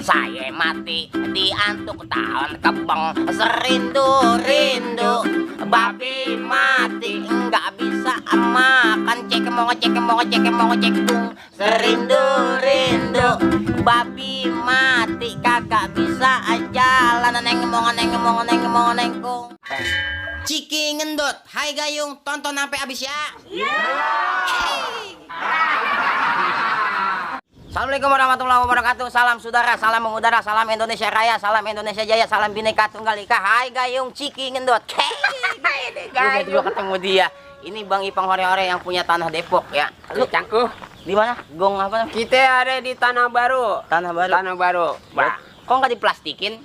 Saya mati diantuk tahun kebang, serindu-rindu babi mati nggak bisa makan, cek mau ngecek mau ngecek mau ngecek bung, serindu-rindu babi mati kagak bisa jalan, neng kung. Ciki ngendut, hai gayung, tonton sampai habis ya. Assalamualaikum warahmatullahi wabarakatuh. Salam saudara, salam mengudara, salam Indonesia Raya, salam Indonesia Jaya, salam Bhinneka Tunggal Ika. Hai gayung, Ciki ngendut. Udah juga ketemu dia. Ini Bang Ipang Hore-Hore yang punya tanah Depok ya. Lu Cangkuh. di mana? Gong apa? Kita ada di Tanah Baru. Tanah Baru. Tanah Baru. Bah. Kok nggak diplastikin?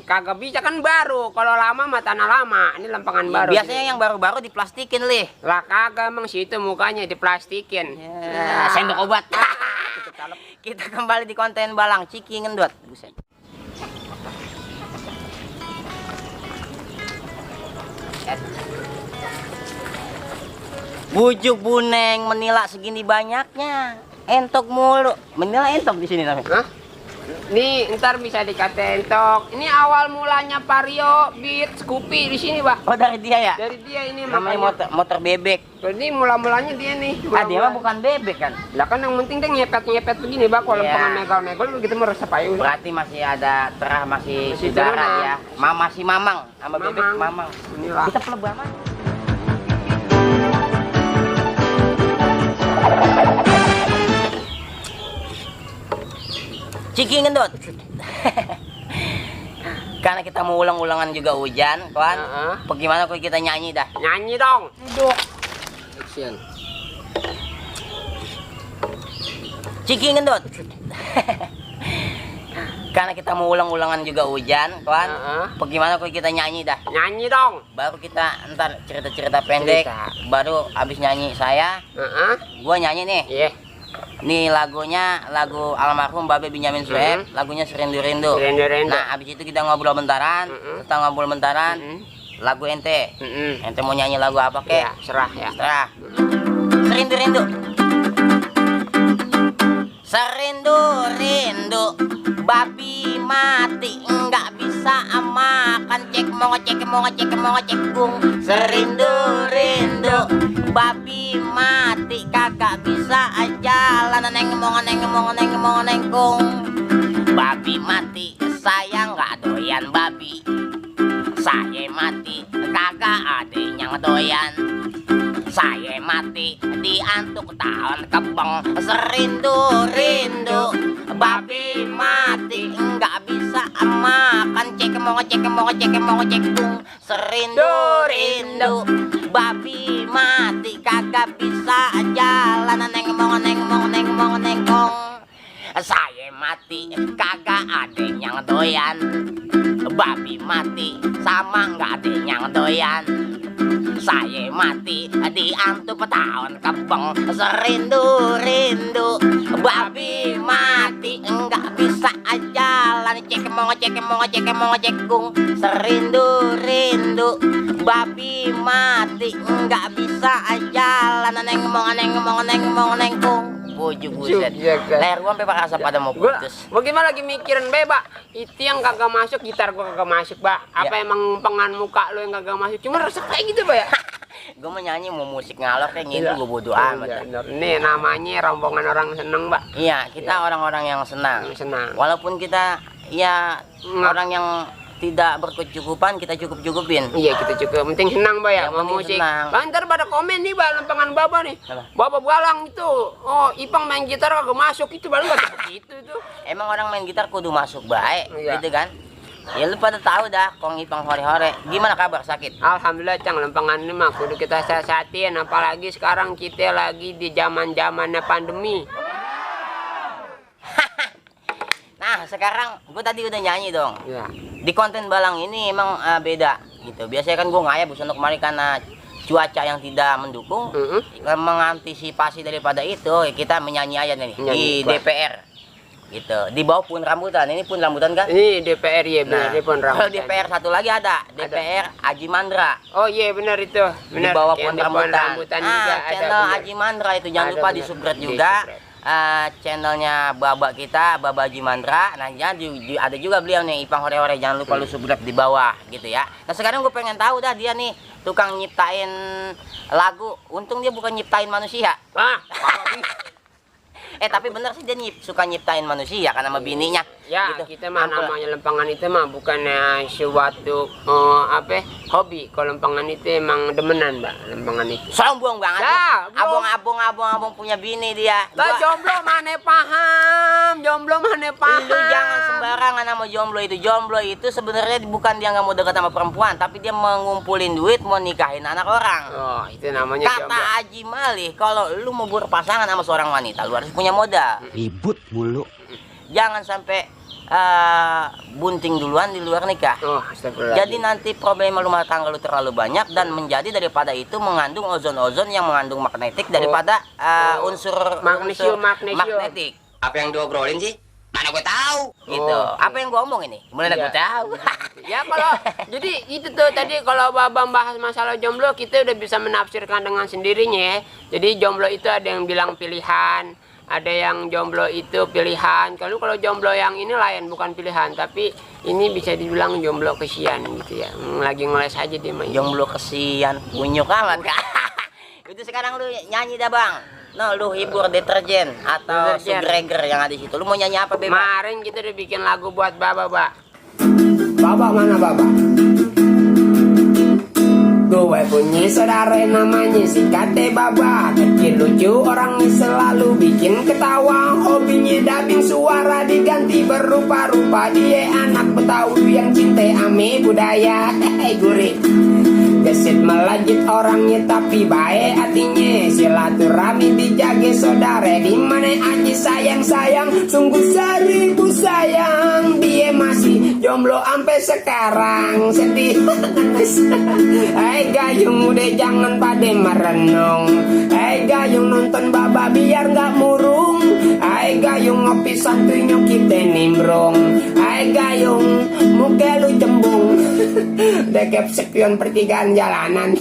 Kagak bisa kan baru. Kalau lama mah tanah lama. Ini lempangan baru. Biasanya yang baru-baru diplastikin, Lih. Lah kagak emang situ mukanya diplastikin. Ya, sendok obat. Kita kembali di konten Balang Ciki ngendut. Buset. Bujuk buneng menila segini banyaknya. Entok mulu. Menila entok di sini namanya. Hah? Nih ntar bisa dikatain tok. Ini awal mulanya Vario, Beat, Scoopy di sini, Pak. Oh, dari dia ya? Dari dia ini Namanya motor bebek. Jadi mula-mulanya dia nih. Dia mah bukan bebek kan? Lah kan yang penting dia ngepet-ngepet begini, Pak. Kalau Iya. lempangan megol-megol gitu meresap aja. Berarti masih ada terah, masih Masih saudara turunan. ya. Masih mamang sama bebek mamang. Inilah. Kita pelebaman. Ciki ngendut. Karena kita mau ulang-ulangan juga hujan, kawan. Bagaimana kalau kita nyanyi dah? Nyanyi dong. Duduk. Action. Ciki ngendut. Karena kita mau ulang-ulangan juga hujan, kawan. Bagaimana kalau kita nyanyi dah? Nyanyi dong. Baru kita ntar cerita-cerita pendek. Baru abis nyanyi saya, gua nyanyi nih. Iya. Nih lagunya lagu almarhum Babe Benyamin Sueb, lagunya Serindu-Rindu. Serindu-rindu. Nah, abis itu kita ngobrol bentaran, setelah ngobrol bentaran, lagu ente. Ente mau nyanyi lagu apa kek? Ya, serah ya. Serah. Serindu-rindu. Serindu-rindu babi mati nggak bisa makan, cek mau ngecek mau ngecek mau ngecek bung, serindu-rindu babi mati kagak bisa jalan, neng kung. Babi mati saya nggak doyan babi, saya mati kagak ada yang doyan. Saya mati diantuk tahun kebang, serindu-rindu babi mati nggak bisa makan, cek mau ngecek mau ngecek mau ngecek bung, serindu-rindu babi mati kagak bisa jalan, neng kong. Saya mati kagak ada yang doyan, babi mati sama nggak ada yang doyan. Saya mati diantuk tahun kebang, serindu-rindu babi mati nggak bisa jalan, cek mau ngecek mau ngecek mau ngecek gung, serindu-rindu babi mati nggak bisa jalan, neng kung. Buset. Leher gua sampai pakasa pada mau putus. Bagaimana lagi mikirin bebak? Itu yang kagak masuk, gitar gua kagak masuk, Pak. Apa emang pengan muka lo yang kagak masuk? Cuma resep kayak gitu, Pak ya. Gue mau nyanyi, mau musik ngalor kayak gitu, gue bodo amat. Ini namanya rombongan orang seneng, Pak. Iya, kita orang-orang yang senang. Walaupun kita ya orang yang tidak berkecukupan, kita cukup-cukupin. Iya, kita cukup. Penting senang, Pak ya, mau musik. Senang. Ntar pada komen nih, Pak, lempangan Bapak nih. Bapak Balang itu, oh Ipang main gitar kagak masuk, itu baru nggak seperti itu. Emang orang main gitar kudu masuk baik, gitu kan? Ya lu pada tahu dah, Kong Ipang Hore-Hore. Gimana kabar, sakit? Alhamdulillah, Cang, lempangan ini mah kudu kita sehatin, apalagi sekarang kita lagi di zaman-zamannya pandemi. Nah, sekarang gue tadi udah nyanyi dong. Iya. Di konten Balang ini emang beda gitu. Biasanya kan gue ngayap busuk kemarin karena cuaca yang tidak mendukung. Mengantisipasi daripada itu, kita menyanyi aja nih di DPR. Gitu. Di bawah pun rambutan. Ini pun rambutan kan? Ini DPR ya, benar. Nah, pun rambutan. kalau DPR satu lagi ada, DPR Aji Mandra. Oh iya, benar itu. Benar. Di bawah pun rambutan. Juga Channel ada. Aji Mandra itu jangan lupa di subscribe juga. channelnya Baba kita, Baba Jimandra. Nah, ya, ada juga beliau nih, Ipang Hore-Hore. Jangan lupa lu subscribe di bawah gitu ya. Nah, sekarang gue pengen tahu dah, dia nih tukang nyiptain lagu. Untung dia bukan nyiptain manusia. Tapi bener sih dia suka nyiptain manusia kan sama bininya. Ya, gitu. kita mah namanya lempangan itu mah bukannya suatu hobi. Kalau lempangan itu emang demenan, Mbak, lempangan itu. Sombong banget. Ya, abang punya bini dia. Lah jomblo mana paham? Jomblo mana paham? Lu jangan sembarangan sama jomblo itu. Jomblo itu sebenarnya bukan dia nggak mau dekat sama perempuan, tapi dia mengumpulin duit mau nikahin anak orang. Oh, itu namanya Kata jomblo. Haji Malih, kalau lu mau berpasangan sama seorang wanita, lu harus punya modal. Ribut mulu. Jangan sampai bunting duluan di luar nikah. Oh, astagfirullah. Jadi nanti problema rumah tangga lu terlalu banyak dan menjadi daripada itu mengandung ozon-ozon yang mengandung magnetik daripada unsur Magnesium. magnetik. Apa yang diobrolin sih? Mana gue tahu. Gitu. Apa yang gue omong ini? Mana gue tahu. Ya kalau jadi itu tuh tadi kalau Babang bahas masalah jomblo kita udah bisa menafsirkan dengan sendirinya ya. Jadi jomblo itu ada yang bilang pilihan, ada yang jomblo itu pilihan. Kalau jomblo yang ini lain bukan pilihan, tapi ini bisa dibilang jomblo kesian gitu ya. Lagi ngeles aja dia mah. Jomblo kesian, bunyuk amat kak. Itu sekarang lu nyanyi dah bang. No, lu hibur deterjen atau Sugreger yang ada di situ. Lu mau nyanyi apa bebas? Kemarin kita udah bikin lagu buat Baba, Pak. Baba mana Baba? Gue punya saudara namanya si Kate Baba. Kecil lucu orangnya selalu bikin ketawa. Hobinya dubbing suara diganti berupa-rupa. Dia anak Betawi yang cinta ame budaya. Gurih gesit melajit orangnya tapi baik hatinya. Silaturahmi dijaga saudara di mana aja sayang sungguh seribu sayang. Dia masih jomblo sampai sekarang sedih. Hai gayung udah jangan pada merenung. Hai gayung nonton Baba biar nggak murung. Hai gayung ngopi santuy nyokip dan nimbrung. Hai gayung muka lu cembung. Dekep sepion pertigaan jalanan.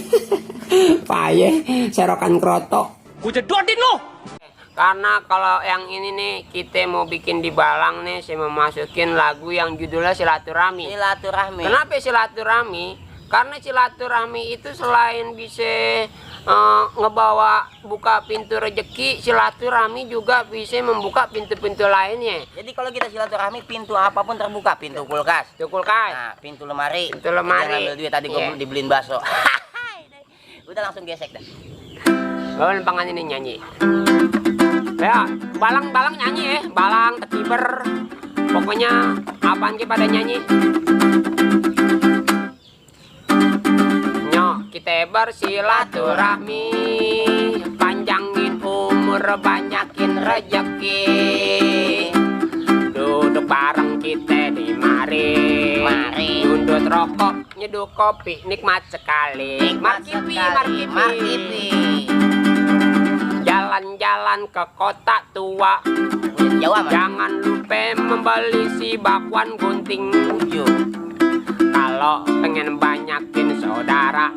Payah serokan krotok. Gue jedotin lo. Karena kalau yang ini nih kita mau bikin di Balang nih, saya mau masukin lagu yang judulnya Silaturahmi. Silaturahmi. Kenapa silaturahmi? Karena silaturahmi itu selain bisa ngebawa buka pintu rezeki, silaturahmi juga bisa membuka pintu-pintu lainnya. Jadi kalau kita silaturahmi, pintu apapun terbuka. Pintu kulkas, Kulkas, pintu lemari. Pintu lemari. Jangan ambil duit tadi gue dibeliin bakso. Udah langsung gesek dah. oh lempangan ini nyanyi. Ya, Balang nyanyi ya, Balang ketiber. Pokoknya apaan ke pada nyanyi. Kita bersilaturahmi, panjangin umur, banyakin rejeki. Duduk bareng kita di mari, duduk rokok, nyeduh kopi, nikmat sekali. Markipi. Jalan-jalan ke kota tua, jangan lupa membeli si bakwan gunting. Kalau pengen banyakin saudara,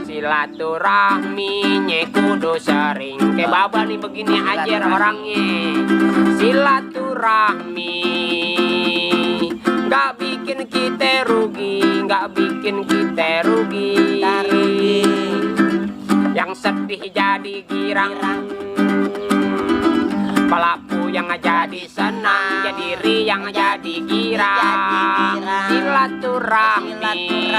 silaturahminya kudu sering. Kayak Baba nih begini aja orangnya. Silaturahmi nggak bikin kita rugi, nggak bikin kita rugi. Yang sedih jadi girang, pelaku yang jadi senang, jadi riang jadi girang. Silaturahmi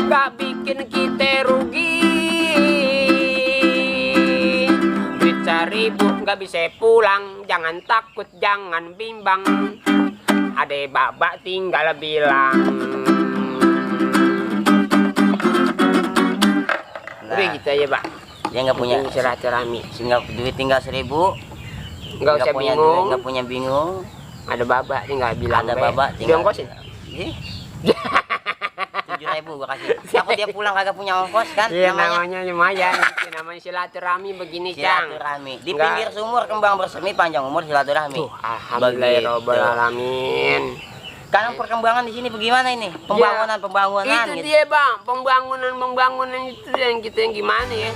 gak bikin kita rugi. Duit 1000 gak bisa pulang, jangan takut jangan bimbang. Ade Baba tinggal bilang. Udah gitu aja Pak. Dia nggak punya silaturahmi, sehingga duit tinggal 1000. nggak usah punya bingung. duit, nggak punya bingung. Ada Baba tinggal bilang. Ada Baba tinggal diongkosin. 7.000 gua kasih. Takut dia pulang kagak punya ongkos kan? Iya namanya lumayan. Itu namanya silaturahmi begini Cang. Silaturahmi. Di pinggir sumur kembang bersemi, panjang umur silaturahmi. Alhamdulillahirobbilalamin. Sekarang perkembangan di sini bagaimana ini? Pembangunan Itu gitu. dia Bang, pembangunan itu yang kita yang gimana ya?